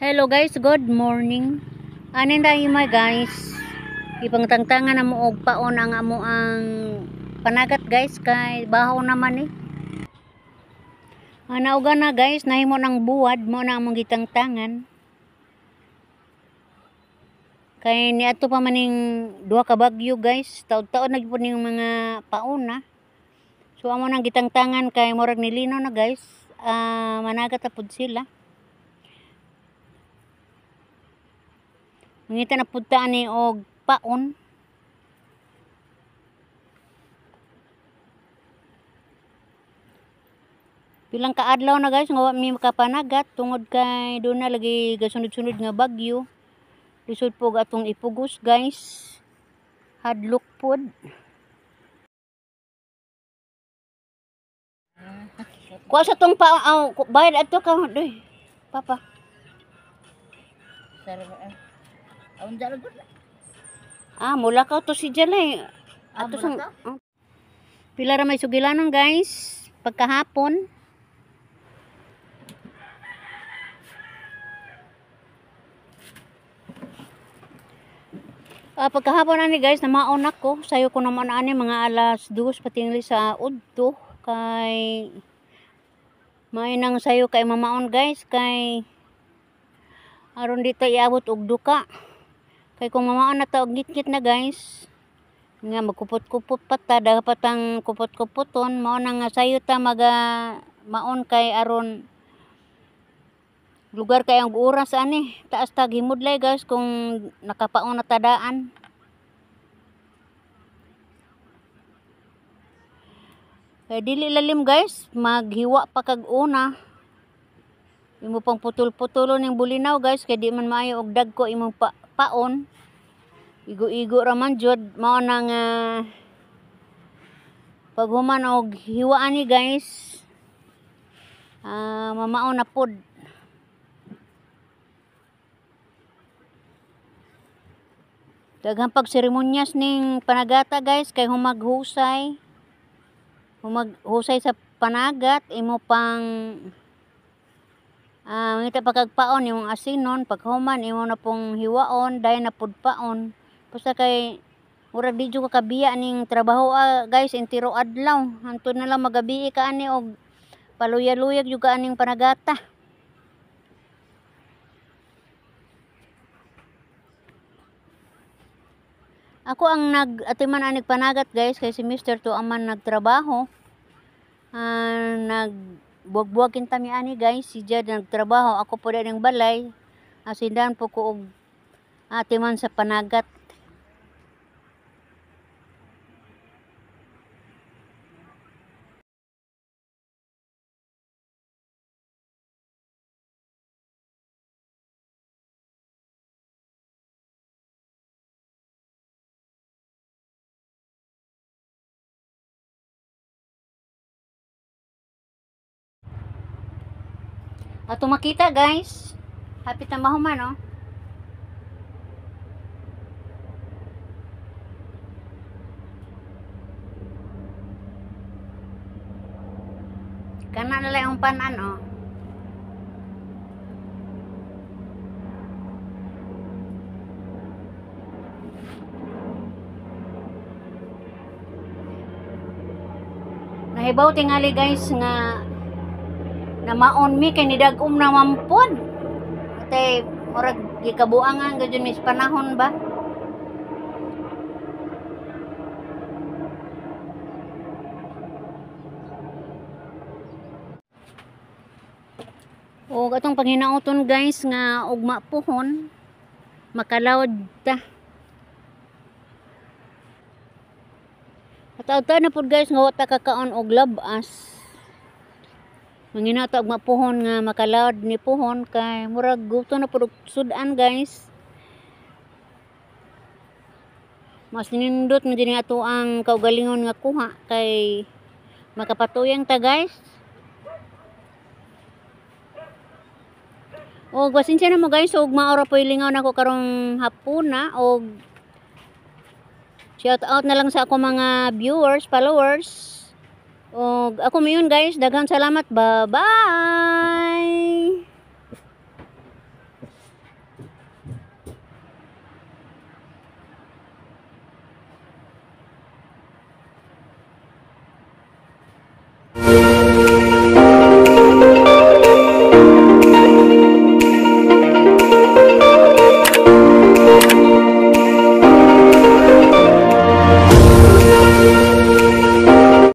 Hello guys, good morning. Anin tayo mga guys? Ipangtangtangan na mo og paon ang amo ang panagat guys kay bahaw naman eh. Nauga na guys, nahimo ng buwad mo na among gitangtangan. Kay niadto pa maning duha ka bagyo guys, taod-taod na gyud ning mga paon na. So amo nang gitangtangan kay murag nilino na guys. Managat na pud sila. Mangita na pud ta ani og paon. Pilang kaadlaw na guys nga wa mi makapanagat tungod kay doon na lagi gasunod-sunod nga bagyo. Lisod po atong ipugos guys. Hadlok pod. Kuha sa tong pa bayad adto ka doy. Papa. Mula ka to si Jalay. Ato sang pila ra may sugilanon guys pagkahapon. Pagkahapon ani guys, namaon ako. Sayo ko naman ani mga alas 2 patingli sa udto kay may nang sayo kay mamaon guys kay aron di ta iabot og duka. Kay kung mamaon na ta og ngitngit na guys, nga magkupot-kupot pa ta, dapat ang kupot-kupoton, mao na nga sayo ta maga maon kay aron lugar kay ang oras ani. Taas tag himudlay guys kung nakapaon na tadaan. Kay dili lalim guys, maghiwa pa kag una. Imo pang putol-putulon ning bulinaw guys kay di man maayo og dagko imong paon. Igo-igo ra man jud, mao na nga paghuman og hiwa ani guys, mamaon na pod. Daghang pagseremonyas ning panagata guys kay humaghusay. Humaghusay sa panagat imo pang ngita pa kag paon imong asinon, paghuman imo na pong hiwaon, dayon na pud paon. Basta kay murag di jud ka kabiya ning trabaho guys entero adlaw. Hantod na lang magabi ka ani og paluya-luyag jud ka aning panagata. Ako ang nag-atiman anig panagat guys kay si Mr. to aman nagtrabaho. Nagbuwag-buwag kinta mi ani guys, si Jad nagtrabaho, ako po ng balay. Asindan po ko og atiman sa panagat. Ato makita guys, hapit na mahuman oh. Kana na lang yung panan oh. Nahibaw tingali guys nga namaon mi kay nidag-om na mampod. Ate murag gikabuangan gyud mis panahon ba. Og atong panghinauton guys nga ugma puhon makalawd ta. Ataw-taw na pud guys nga wa ta kakaon og labas. Manginata og mapuhon nga makalawd ni puhon kay murag gusto na pud og sudan guys. Mas nindot man dinhi ato ang kaugalingon nga kuha kay makapatuyang ta guys. Og pasensya na mo guys og maora po'y lingaw nako karong hapuna og shout out na lang sa ako mga viewers, followers. Og ako mayon guys, daghang salamat. Bye-bye.